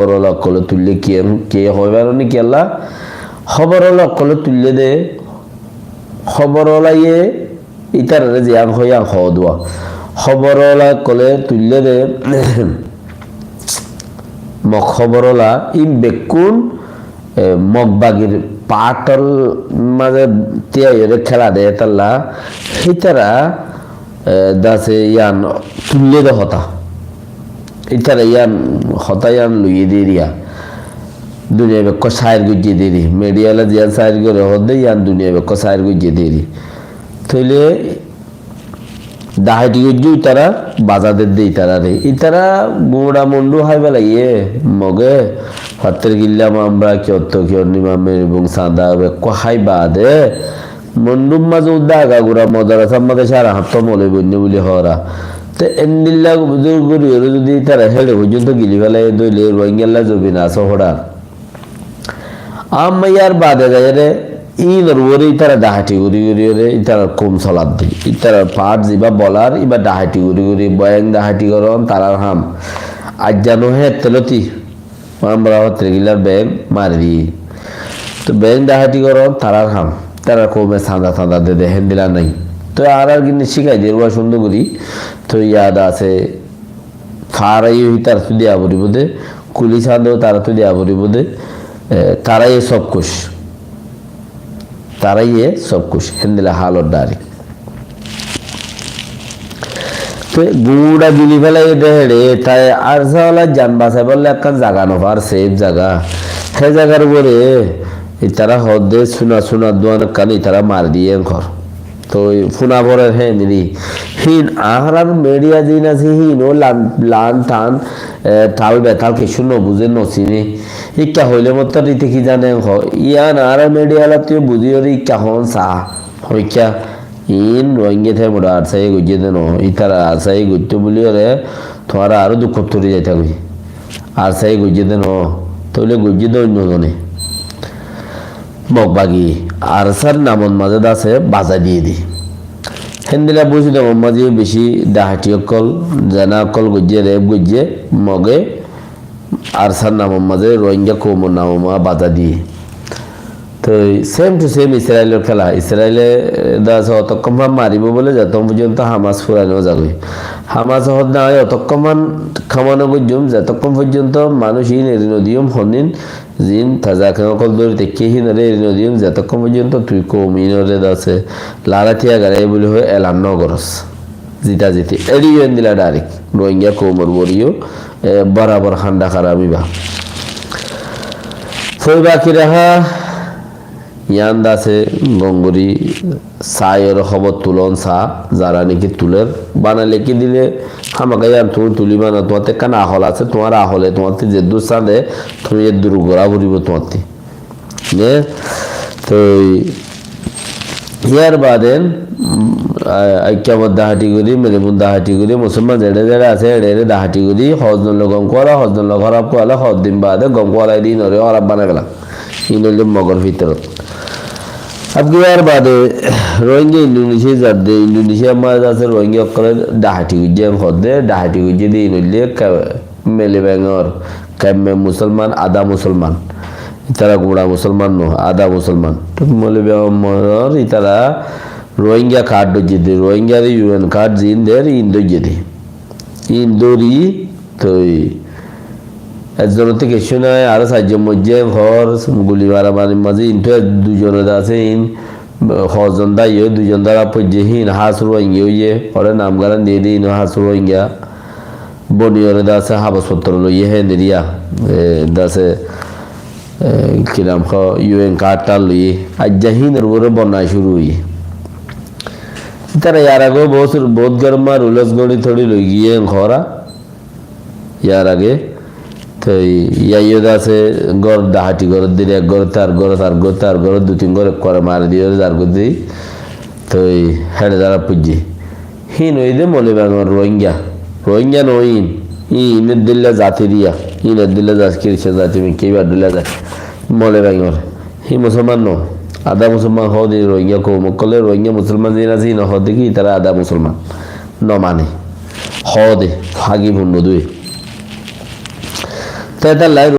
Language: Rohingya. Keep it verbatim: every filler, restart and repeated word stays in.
hóbor ola ókkole tuille kiyé, kiyé hoi faro né kiyólla? Hóbor ola ókkole tuille de, hóbor olaye ítarare ziyán hoó yían hoó duwa. Hóbor ola ókkole tuille de, Mog hóbor ola, ín bekkún, e, Mog bagir paátor mazé tíyaiyóre kéla de hétalla, hítara, e, dase yían tuille de hotá. Ítara yían hotá yían loiyé de eriya. Duniyai bekkún sáir goijjé de eri. Media ola ziyán sáir goré hoó de yían duniyai bekkún sáir goijjé de eri. Tóile Dahati goijjé ítara, baza der de ítarare. Ítara guñça Mondu hái felaiyé, Moge, Fatterkilla, Mambra, Kiyotto, Kiyorni, Mammer, Bung, Sanda, bekkún hái baade, Mondur mazé udda agagura modarasar mazé sára hañtto moloi boinné buli hoóra. Te endilla buzur gori ore zodi ítara héçe foijjonto gili felaiyé de óile Rohingyalla zobin asé hoçar. Amma yar baade zaiyóre, ínor uore ítara dahati gori gori ore, ítarar koum soladde. Ítarar paát ziba bolar, iba dahati gori gori, beng dahati goron, tarar ham. Aijja no hé etteloti, Mambra Fatterkillar beng mari di. To beng dahati goron, tarar ham. Tarar koume sanda tanda de de, héndilla nai. To añárar gini cíkai der uwa cúndor gori. To yad asé, Fáraiyó hítarattú diya foribó de, kulis adó tarattú diya foribó de, e, taraiyé sob kuc. Taraiyé sob kuc. Héndilla hálot dhári. Te guñça gili felaiyé de héçe, tai ARSA ola jan basaibólla ekkán zaga no far, safe zaga. Hé zagar uore ítara hoó de suna suna duan ekkán ítara mari diyé enkor. Toi funa forer hé niri. Hín añárar media zin asé hín ó lan, lan tan, e, tal betal kessú no buzé no siné. Ikká hoilé mottor ite ki zane ho. Yián añárar media alattú buzí ore ikká hon sa. Hoikká in Rohingya te mura ARSA ye goijjé de no. Itara ARSA ye goittó buli ore tuáñra aró dukkot fori zaitagói. ARSA ye goijjé de no, tóile goijjé de oinno zone. Mog bagi ARSAr namot mazé de asé bazai diyé de. Héndilla buzi de mog mazé beci dahati ókkol, zena ókkol goijjé, rep goijjé, Moge ARSAr namot mazé Rohingya koumor namot mazé bazai diyé. Toi same to same Israelor kéla. Israele, eh, de asé otokkon fán maribó bóle, zetokon foijjonto Hamas furai no zagói. Hamas hoó de añí otokkon fán kamana goijjum, zetokon foijjonto manúic in eri no diyum, hondin zin taza keng ókkol dóri táikke hínore eri no diyum, zetokon foijjonto tui koum inore de asé lorái tiya garai bóli hoi elan no goros. Zita ziti. Eri yo endilla direct. Rohingya koumor uore yo, eh, borabor handa haram iba. Toi baki raha, yián de asé gom gori saiyóre hóbor tulon sa, zara niki tuler, bana leki dile, hámaka yián tuñí tuliba na, tuáñtte ekkán ahol asé, tuáñr ahole tuáñtte zeddúr sade, tuñí eddur gora foribo tuáñtte. Ne? Toi yar bade, mm, a-, Aikkamor dahati gori, Meribun dahati gori, Musolman zeçe zeçe asé, eçe eçe dahati gori, hozzon loi gom kuwala, hozzon loi hóraf kuwala, hoddin bade gom kuwala, edin ore hóraf banai fela. In óilde Mogor fitorot. Ab ki yar bade Rohingya Indonesia zadde, Indonesia mazé asé Rohingya ókkole dahati goijjé, en hodde dahati goijjé de in óilde ka-, Mele Bengor, kemme Musolman, ada Musolman. Itara gura Musolman no, ada Musolman. To Mele Bengor itara Rohingya card dóijje de, Rohingya re U N card zin der, in dóijje de. In dóri toi ekzonottú kessú nai, aró sairjon moijjé, hor guli maramarir mazé intu ek duizon de asé, in hozzon dai ói, duizon dóra foijjé, hín hás Rohingya óiye, ore nam garan diyé de, inó hás Rohingya. Boni ore de asé habos fottoro loiye, hé niriya, e, de asé, e, ki nam ho, U N card tan loiye. Aijja hínor uore bonnai cúru óiye. Itara yar age bout, bout gorma rules gori tori loi giyé en hora. Yar age, toi yaiyo de asé, gór dahati gorédde, ek gór tar gór, tar gór, tar gór, dui tin gór ekkore mari diyóre zar gorédde, toi héçe zara foijjé. Hín óiye de Mole Bengor Rohingya. Rohingya no in, in edilla zati riya, in edilla zati, Christian zati, Mikki, iba edilla zati. Mole Bengor. Hín Musolman no. Ada Musolman hoó de Rohingya koum ókkole, Rohingya Musolman zin asé, in hoó de ki, itara ada Musolman. No mane. Hoó de, fagi funno dui. Tétalla